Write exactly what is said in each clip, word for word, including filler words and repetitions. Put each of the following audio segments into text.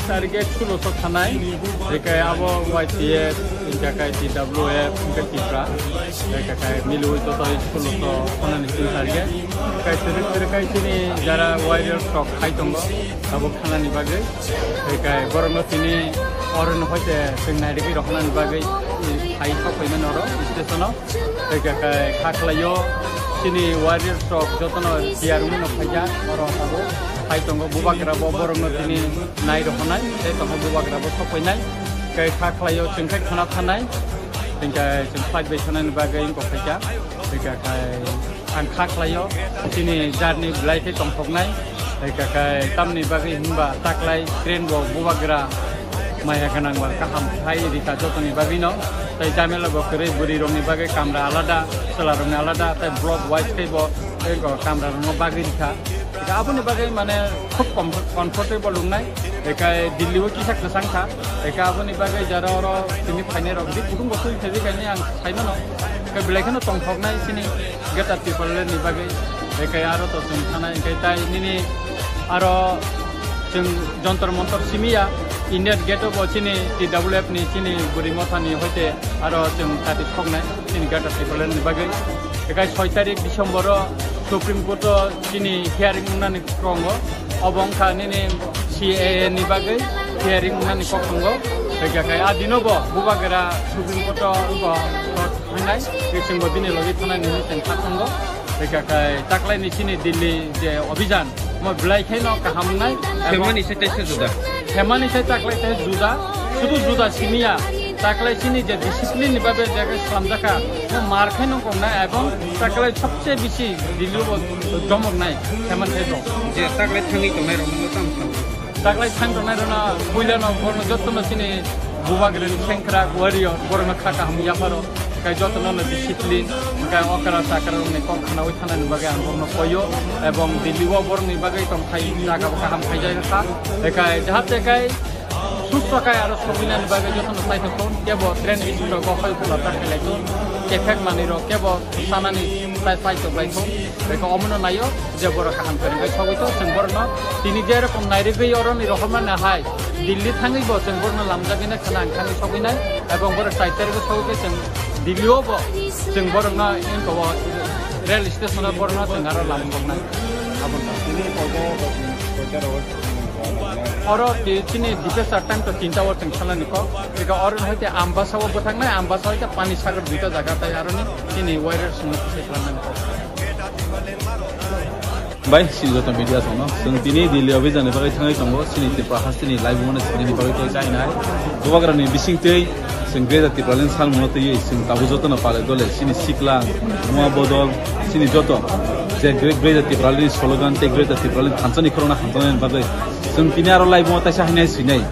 Target sulo so thanai, ekai abo Y T F, ekai T W F, ekai Tipra, ekai miliwi to to sulo so thanani tin target. Ekai siri siri kai sini jara warrior sok khai tongo, abo thanani bagwi. Ekai borokno tini oron hoite sing nairigi rohonani bagwi khai sok paimani oro station o. Tei kha kha khlaio chini warrior rok jotono tiyar wngwi no phaijak, oro abo phai tongo bubagra bo borokno tini nai rw hwnai, tei tongo bubagra bo sok painai. Tei kha khlaio chwng khe khna thanai, tei khe chwng flight bai thanani bagwi wng kok phaikha. Tei kha khe ang kha khlaio chini journey belai khe tongthoknai. Tei kha khe tamni bagwi hinba taklai train bo bubagra maya gwnang ba kaham khai rika jotoni bagwi no. Tei jamela bo kwrwi bwrwi rokni bagwi kamra alada, chwla rokni alada, tei block wise khe bo tei go kamra rokno bagwi rikha. Tei aboni bagwi mane khub com-, comfortable wngnai. Ekai Delhi o kisa kwchang kha. Ekai aboni bagwi jara oro tini phainai rok di kutung bo twi thai kaini ang sai mano. Ekai belai kheno tongthoknai chini Greater Tipraland ni bagwi. Ekai aro to chwng thanai, ekai tai nini aro chwng Jantar Mantar simi ya, Indian Gate o bo chini T W F ni chini bwrwi motha ni hoite aro chwng chati thoknai chini Greater Tipraland ni bagwi. Ekai soi tarik December o Supreme Court o chini hearing wngnani kwrwngo. Obo wngkha nini C A A ni bagwi hearing wngnani kok tongo. Ekai a dino bo bubagra Supreme Court o wngkha. Hwnai, tei chwngbo bini logi thanai nini chwng kha tongo. Tei kha khe taklai ni chini Delhi je obhijan, mo belai khe no kaham wngnai. Themani se tei se juda. Themani se taklai tei juda, sudu juda simi ya. Taklai chini je discipline ni babe je khe slamjaka, mo mar khe no kongnai, ebong taklai sobse bisi Delhi bo domoknai, theman khe bo. Je taklai thangwi tongnai rok no tam sam. Taklai thang tongnai rwna puila no borno jotono chini bubagrani sengkrak warrior borno kha kaham yapharo, kai jotono no discipline, kai okra chakra rokni kok khnawi thanani bagwi ang borno koyo, ebong Delhi o borni bagwi tong khai jaga bo kaham khaijak kha, kai jahate kai susto kai aro sopinani bagwi jotono saithok thon, kebo train bisingo gokhoi khula ta khelai thon, kefek manwi rok kebo sanani sai saithok lai thon, beko omono nayo. Je borok kaham kwrwngwi sogwi tongo, chwng borokno tini je rokom nairigwi oroni rohormani hai Delhi thangwi bo chwng borokno lamjagwi nai khna ang thangwi sogwi nai, ebong borok chai tarigo sogwi khe chwng Delhi o bo chwng borokno inko o rail station o borokno chwng aro lam koknai. Aboni tini koito koito oro ti-, chini dispatcher time to tinta o chwng salani kok, eka oro hoite Ambasa o bwthaknai, Ambasa hoite Panisagar duita jaga tai aroni chini warrior songno kisa khlangmani kok. Bai, chini joto media songno, chwng tini Delhi obhijan ni bagwi thangwi tongo, chini Tripura hasteni laibuma ni bagwi tei chainai. Bubagrani bisingtwi chwng Greater Tipraland salmungno twiwi chwng tabuk jotono pale dole, chini sikla, mua bodol, chini joto je Gre-, Greater Tipraland ni slogan tei Greater Tipraland thansani khoroknwi hamjaknani bagwi chwng tini aro laibuma taisa hainai swinai.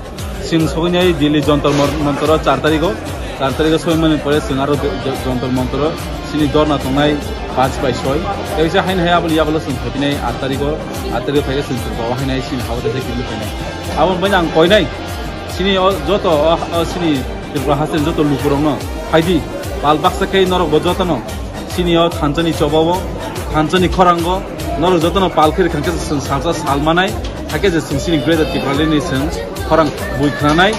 Chwng sogwinai Delhi Jantar Mor-, Mantar o char tarigo, char tarigo sogwimani pore chwng aro de-, de-, Jantar Mantar o chini dorna tongnai panch bai soi. Tei kisa haino hai aboni yagulo chwng phaiphinai aat tarigo, aat tarigo phaikhe chwng chwng bawa hainai chini hao tei kiri phainai. Aboni baino ang koinai chini o joto o, o chini Tripura hasteni joto lukurokno phaidi, pal baksa khe norokbo jotono. Chini o thansani chobao, thansani khorango, norok jotono pal khe rwkha khe chwng salsa sal manai, hakhe je chwng chini Greater Tipraland ni chwng khorang bui khnanai,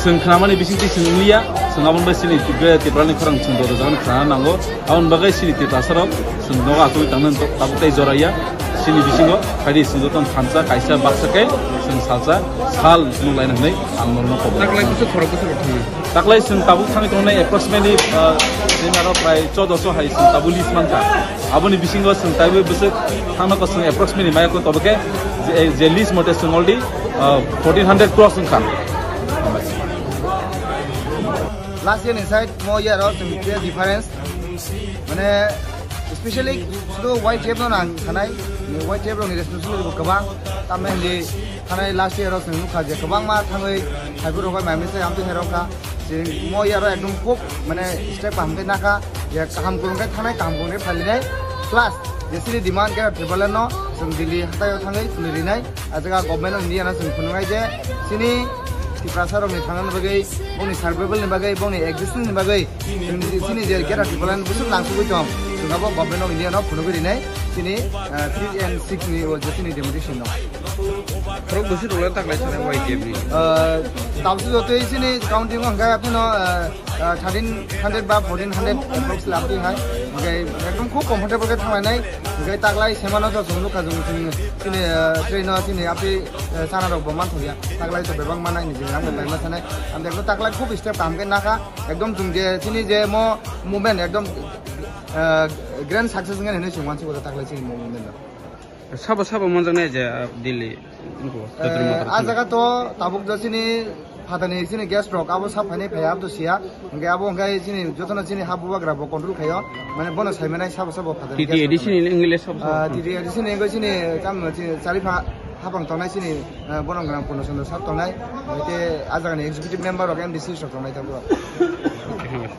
chwng khnamani bisingtwi chwng wngya, chwng aboni bai chini Greater Tipraland ni khorang chwng dodojagani khnana nango, aboni bagwi chini Tiprasarok chwng nogo achugwi tangna tabuk tei joraya, chini bisingo phaidi chwng jotono thansa kaisa baksa khe chwng salsa sal nukhlaina hwnwi ang norokno khobor. Taklai bwswk khorok bwswk rok thangwi. Taklai chwng tabuk thangwi tongnai approximately, ah, jemaro prai chodoso hai chwng tabuk list mankha. Aboni bisingo chwng tabuk bwswk thangnokho chwng approximately maya kho tobokhe je, je list mote chwng already, ah, fourteen hundred cross wngkha. Last year ni side mo year o chwng difference. Mane, specially, sudu Y T F no nang thanai, Y T F rokni responsibility bo kwbang, tamni hwnli thanai last year o chwng nukha je kwbangma thangwi haiphuru rok bai mami se amtwi hai rok kha, je mo year o ekdom khub, mane, step kaham khe nakha, je kaham kwrwng khe thanai, kaham kwrwng khe phalinai, plus, je chini demand khe Tipraland no chwng Delhi hatai o thangwi phunui rinai, a jaga government of India no chwng phunuknai je chini Tiprasa rokni thangna bagwi, bongni survival ni bagwi, bongni existence ni bagwi, chini je Greater Tipraland bwswk nangsugwi tong, chwng abo Government of India no phunugwi rinai chini, ah, three and six ni o je chini deputation no. Khorok bwswk rwlai taklai sanai Y T F ni. Ah, tabuk jotoi chini counting o hwnkhe haphino, ah, ah, thirteen hundred ba fourteen hundred approx lamtwi hai. Hwnkhe ekdom khub comfortable khe thanglainai. Hwnkhe taklai semano to chwng nukha chwng chini, chini, ah, train o chini aphi, ah, chana rok bo manthokya. Taklai to bebak manai nijing rang bai ma sanai. Ang ekdom taklai khub step kaham khe nakha. Ekdom chwng je chini je mo movement ekdom, ah, grand success wngya hinwi chwng wansi bo taklai chini mo movement no. Sabo sabo manjaknai je, ah, Delhi, nukho, Eh, Totri Motor ah, chini. Jaga to tabuk jo chini phatani chini guest rok abo sap phainai phaiya abo to siya. Hwnkhe abo hwnkhe chini jotono chini ha bubagra bo control khaio. Mane bono saimanai sabo sabo phatani T T A D C guest rok ni, English sabo sabo. Ah, T T A D C ni wngkha chini kam chini chari pha hapang tongnai chini, eh, bono gram Purno Chandra sap tongnai. Hwnkhe ah jaga ni executive member rok M D C rok tongnai tabuk. Okay, hambai.